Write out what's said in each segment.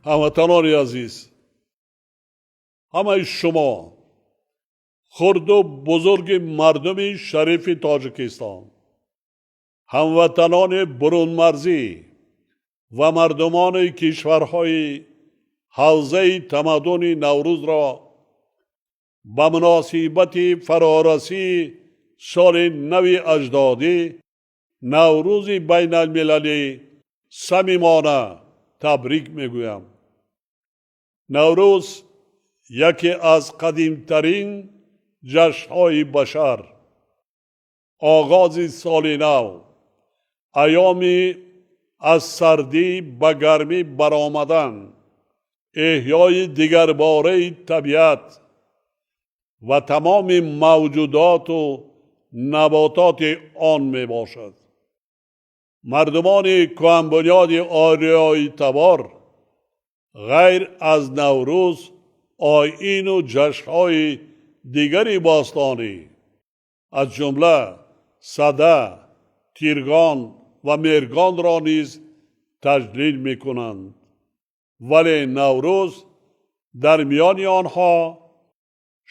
Ҳамватанони азиз, ҳамаи шумо, хурду бузурги мардуми шарифи Тоҷикистон, ҳамватанони бурунмарзӣ ва мардумони кишварҳои ҳавзаи тамаддуни Наврӯзро ба муносибати фарорасии соли нави аҷдодӣ, Наврӯзи байналмилалӣ, самимона табрик мегӯям. Наврӯз яке аз қадимтарин ҷашнҳои башар, оғози соли нав, айёми аз сардӣ ба гармӣ баромадан, эҳёи дигарбораи табиат ва тамоми мавҷудоту набототи он мебошад. Мардумони кӯҳанбунёди ориёитабор ғайр аз Наврӯз оину ҷашнҳои дигари бостонӣ, аз ҷумла Сада, Тиргон ва Меҳргонро низ таҷлил мекунанд, вале Наврӯз дар миёни онҳо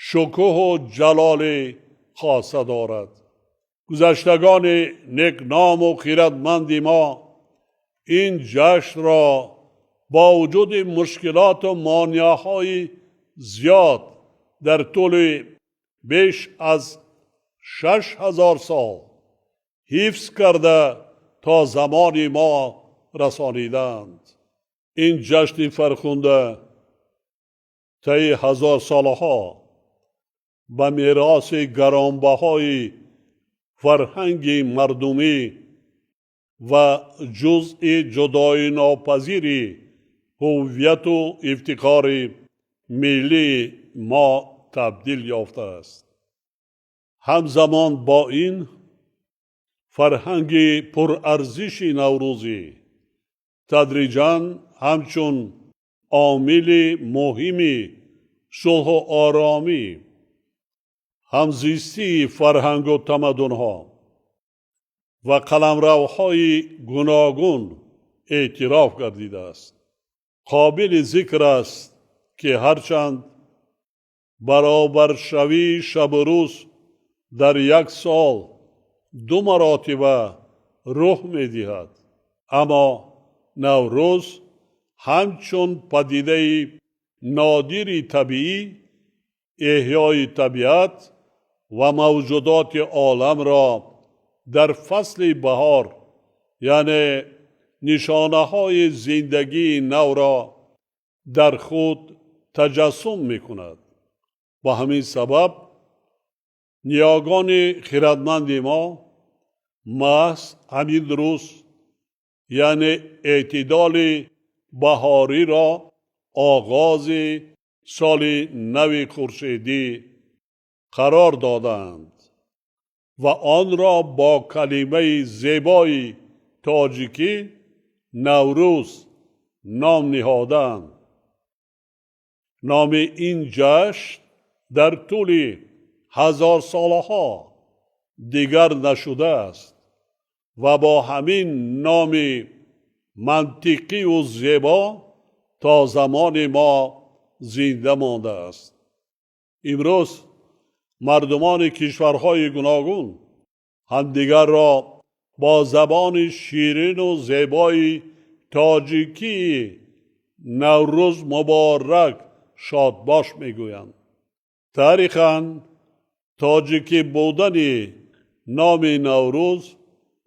шукӯҳу ҷалоли хоса дорад. Гузаштагони некному хиратманди мо ин ҷашнро бо вуҷуди мушкилоту монеаҳои зиёд дар тӯли беш аз 6000 сол ҳифз карда то замони мо расонидаанд. Ин ҷашни фархунда таи ҳазорсолаҳо ба мероси гаронбаҳои фарҳанги мардумӣ ва ҷузъи ҷудоинопазири ҳуввияту ифтихори миллии мо табдил ёфтааст. Ҳамзамон бо ин, фарҳанги пурарзиши наврӯзӣ тадриҷан ҳамчун омили муҳими сулҳу оромӣ, ҳамзистии фарҳангу тамаддунҳо ва қаламравҳои гуногун эътироф гардидааст. Қобили зикр аст, ки ҳарчанд баробаршавии шабу рӯз дар як сол ду маротиба рух медиҳад, аммо Наврӯз ҳамчун падидаи нодири табиӣ эҳёи табиат ва мавҷудоти оламро дар фасли баҳор, яъне нишонаҳои зиндагии навро дар худ таҷассум мекунад. Ба ҳамин сабаб ниёгони хиратманди мо маҳз ҳамин рӯз, яъне эътидоли баҳориро, оғози соли нави хуршедӣ қарор додаанд ва онро бо калимаи зебои тоҷикӣ Наврӯз ном ниҳодаанд. Номи ин ҷашн дар тӯли ҳазорсолаҳо дигар нашудааст ва бо ҳамин номи мантиқию зебо то замони мо зинда мондааст. Имрӯз мардумони кишварҳои гуногун ҳамдигарро бо забони ширину зебои тоҷикии «Наврӯз муборак», шодбош мегӯянд. Таърихан тоҷикӣ будани номи Наврӯз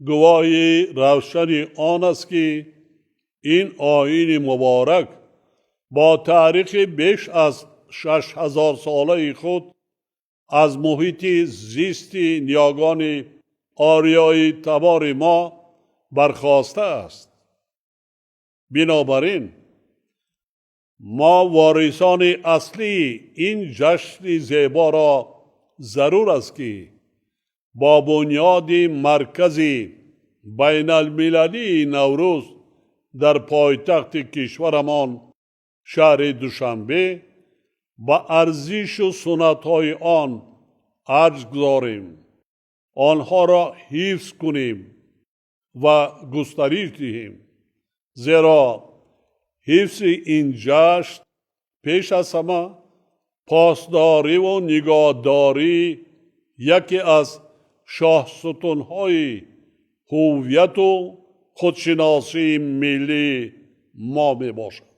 гувоҳи равшани он аст, ки ин оини муборак бо таърихи беш аз 6000-солаи худ аз муҳити зисти ниёгони ориёи табори мо бархостааст. Бинобар ин мо, ворисони аслии ин ҷашни зеборо, зарур аст, ки бо бунёди маркази байналмилалии Наврӯз дар пойтахти кишварамон, шаҳри Душанбе, ба арзишу суннатҳои он арҷ гузорем, онҳоро ҳифз кунем ва густариш диҳем, зеро Ҳифзи ин ҷашн пеш аз ҳама посдориву нигоҳдории яке аз шоҳсутунҳои ҳувияту худшиносии миллии мо мебошад.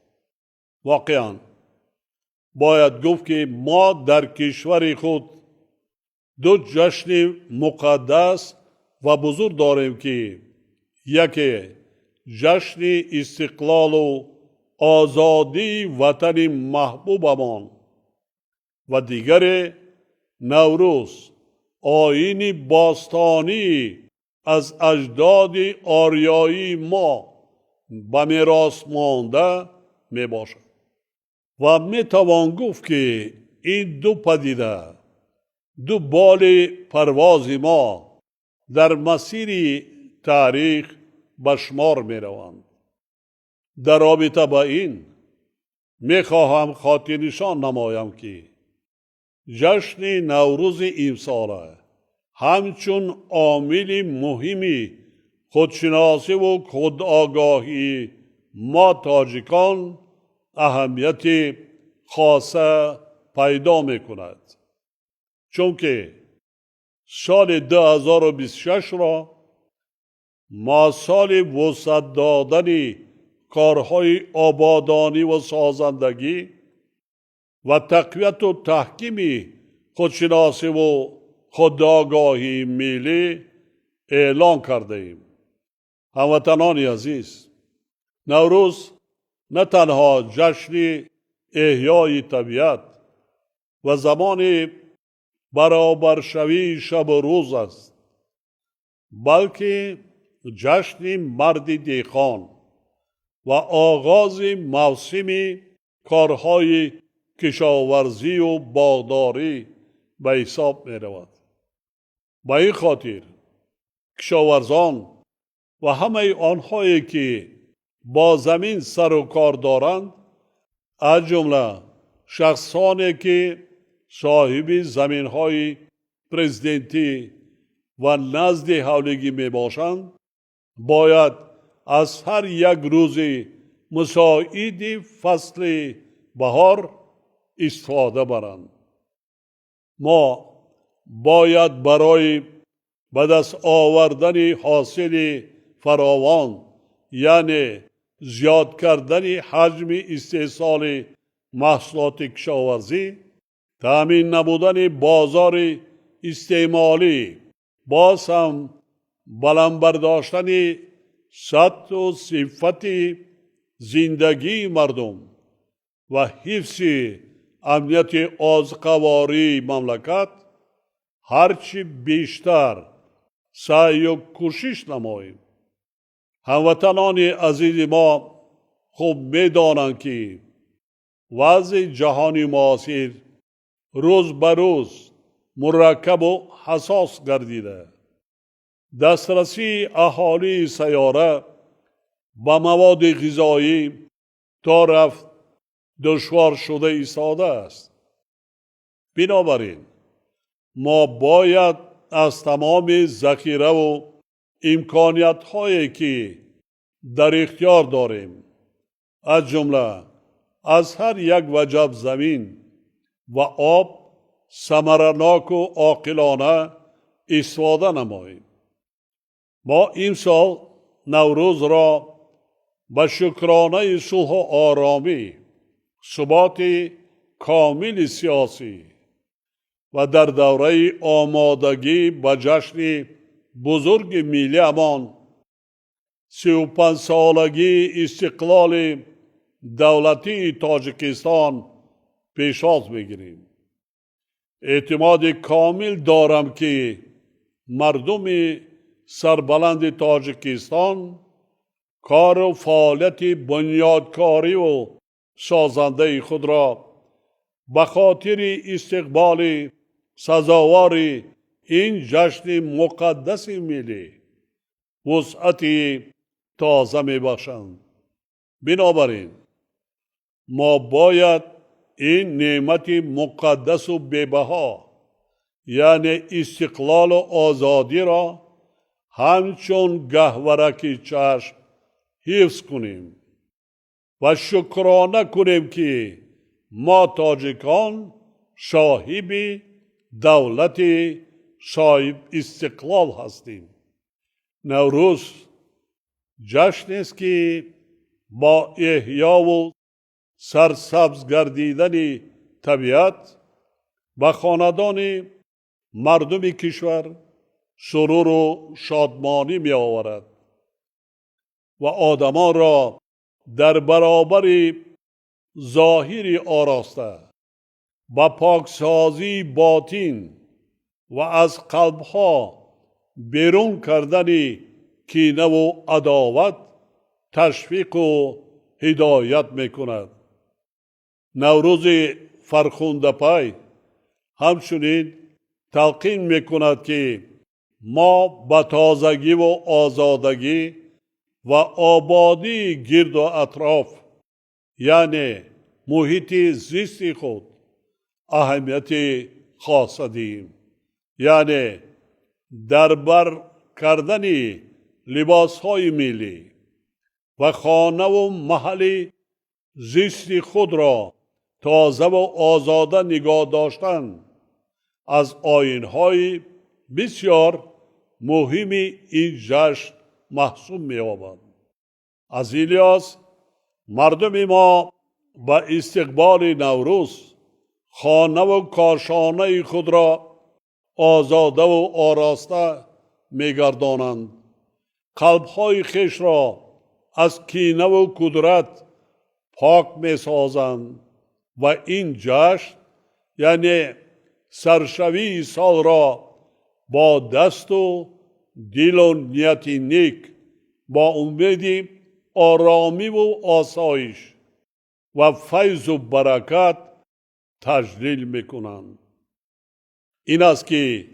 Воқеан бояд гуфт, ки мо дар кишвари худ ду ҷашни муқаддас ва бузург дорем, ки яке ҷашни истиқлолу озодии ватани маҳбубамон ва дигаре Наврӯз, оини бостонӣ аз аҷдоди ориёии мо ба мерос монда мебошад. Ва метавон гуфт, ки ин ду падида ду боли парвози мо дар масири таърих ба шумор мераванд. Дар робита ба ин мехоҳам хотирнишон намоям, ки ҷашни Наврӯзи имсола ҳамчун омили муҳими худшиносиву худогоҳии мо тоҷикон аҳамияти хоса пайдо мекунад, чунки соли 2026-ро мо соли вусъат додани корҳои ободонӣ ва созандагӣ ва тақвияту таҳкими худшиносиву худогоҳии миллӣ эълон кардаем. Ҳамватанони азиз, Наврӯз на танҳо ҷашни эҳёи табиат ва замони баробаршавии шабу рӯз аст, балки ҷашни марди деҳқон ва оғози мавсими корҳои кишоварзию боғдорӣ ба ҳисоб меравад. Ба ин хотир кишоварзон ва ҳамаи онҳое, ки бо замин сару кор доранд, аз ҷумла шахсоне, ки соҳиби заминҳои президентӣ ва назди ҳавлигӣ мебошанд, бояд аз ҳар як рӯзи мусоиди фасли баҳор истифода баранд. Мо бояд барои ба даст овардани ҳосили фаровон, яъне зиёд кардани ҳаҷми истеҳсоли маҳсулоти кишоварзӣ, таъмин намудани бозори истеъмолӣ, боз ҳам баланд бардоштани сатҳу сифати зиндагии мардум ва ҳифзи амнияти озуқавории мамлакат ҳарчи бештар саъю кӯшиш намоем. Ҳамватанони азизи мо хуб медонанд, ки вазъи ҷаҳони муосир рӯз ба рӯз мураккабу ҳассос гардида, дастрасии аҳолии сайёра ба маводи ғизоӣ то рафт душвор шуда истодааст. Бинобар ин мо бояд аз тамоми захираву имкониятҳое, ки дар ихтиёр дорем, аз ҷумла аз ҳар як ваҷаб замин ва об самараноку оқилона истифода намоем. Мо имсол Наврӯзро ба шукронаи сулҳу оромӣ, суботи комили сиёсӣ ва дар давраи омодагӣ ба ҷашни бузурги миллиамон, 35-солагии истиқлоли давлатии Тоҷикистон пешвоз мегирем. Эътимоди комил дорам, ки мардуми сарбаланди Тоҷикистон кору фаъолияти бунёдкориву созандаи худро ба хотири истиқболи сазовори ин ҷашни муқаддаси миллӣ вусъати тоза мебахшанд. Бинобар ин мо бояд ин неъмати муқаддасу бебаҳо, яъне истиқлолу озодиро ҳамчун гаҳвораки чашм ҳифз кунем. و شکرانه کنیم که ما تاجیکان صاحب دولت صاحب استقلال هستیم. نوروز جشن است که با احیا و سرسبز گردیدن طبیعت به خاندان مردم کشور سرور و شادمانی می آورد و آدمان را در برابر ظاهر آراسته با پاکسازی باطن و از قلبها بیرون کردن کینه و عداوت تشویق و هدایت میکند. نوروز فرخنده پای همچنین تلقین میکند که ما به تازگی و آزادگی و آبادی گرد و اطراف، یعنی محیط زیست خود، اهمیت خاص دهیم. یعنی در بر کردن لباسهای ملی و خانه و محل زیست خود را تازه و آزاده نگاه داشتن از آیین‌های بسیار مهم این جشن محسوب می‌یابد. از این لحاظ مردم ما با استقبال نوروز خانه و کاشانه خود را آزاده و آراسته می‌گردانند، قلب‌های خویش را از کینه و کدورت پاک می‌سازند و این جشن یعنی سرشوی سال را با دست و دل و نیت نیک با امید آرامی و آسایش و فیض و برکت تجلیل میکنند. این است که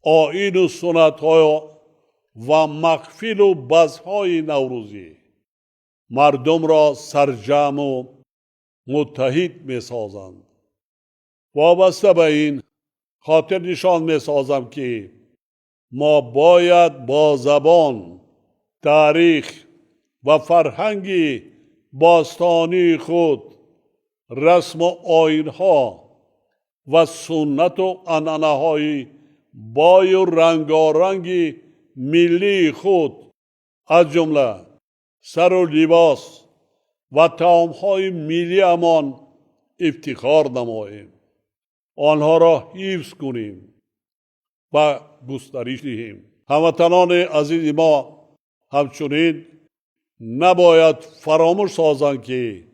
آیین و سنت‌ها و محفل و بزم‌های نوروزی مردم را سرجم و متحد می‌سازند. وابسته به این خاطر نشان می‌سازم که ما باید با زبان، تاریخ و فرهنگ باستانی خود، رسم و آیین‌ها و سنت و عنعنه‌های بای و رنگارنگ ملی خود، از جمله سر و لباس و طعام‌های ملی امان افتخار نماییم، آنها را حفظ کنیم و گسترش دهیم. هموطنان عزیز ما همچنین نباید فراموش سازند که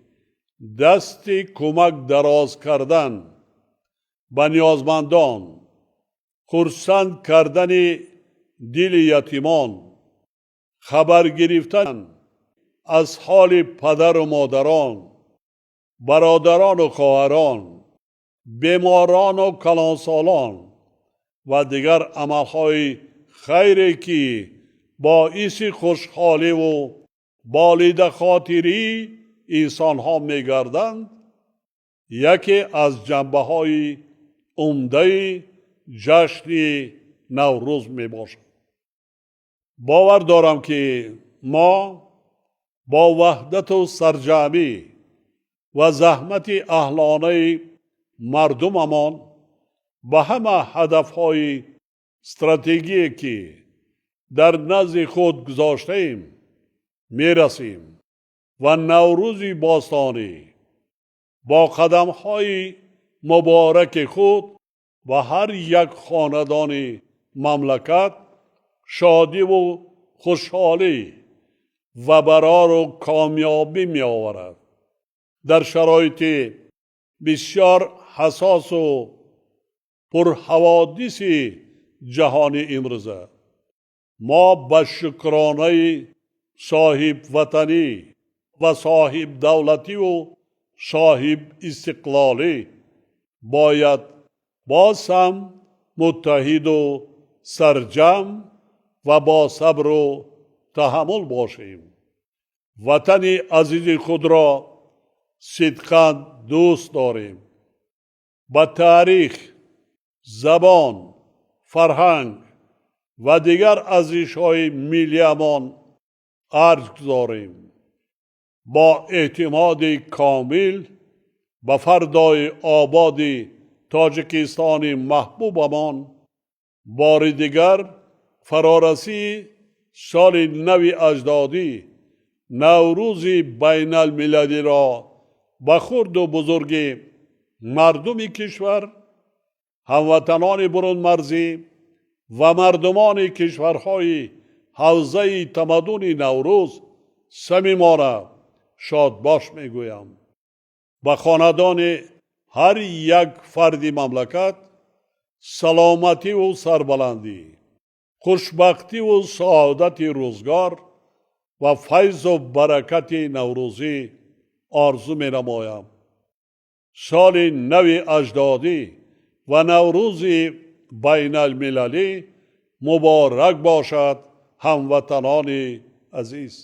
دست کمک دراز کردن به نیازمندان، خرسند کردن دل یتیمان، خبر گرفتن از حال پدر و مادران، برادران و خواهران، بیماران و کلانسالان و دیگر عملهای خیری که باعث خوشحالی و بالیده خاطری انسانها میگردند، یکی از جنبه های عمده جشن نوروز میباشد. باور دارم که ما با وحدت و سرجمی و زحمت اهلانه مردممان به همه هدفهای استراتژیکی که در نزد خود گذاشتیم میرسیم و نوروز باستانی با قدمهای مبارک خود و هر یک خاندان مملکت شادی و خوشحالی و برار و کامیابی می آورد. در شرایط بسیار حساس و پرحوادث جهان امروزه ما به شکرانه صاحب وطنی و صاحب دولتی و صاحب استقلالی باید باز هم متحد و سرجم و با صبر و تحمل باشیم. وطن عزیز خود را صدقاً دوست داریم. به تاریخ، زبان، فرهنگ و دیگر ارزش‌های ملی‌مان ارج گذاریم. Бо эътимоди комил ба фардои ободи Тоҷикистони маҳбубамон бори дигар фарорасии соли нави аҷдодӣ, Наврӯзи байналмилалиро ба хурду бузурги мардуми кишвар, ҳамватанони бурунмарзӣ ва мардумони кишварҳои ҳавзаи тамаддуни Наврӯз самимона шодбош мегӯям. Ба хонадони ҳар як фарди мамлакат саломативу сарбаландӣ, хушбахтиву саодати рӯзгор ва файзу баракати наврӯзӣ орзу менамоям. Соли нави аҷдодӣ ва Наврӯзи байналмилалӣ муборак бошад, ҳамватанони азиз.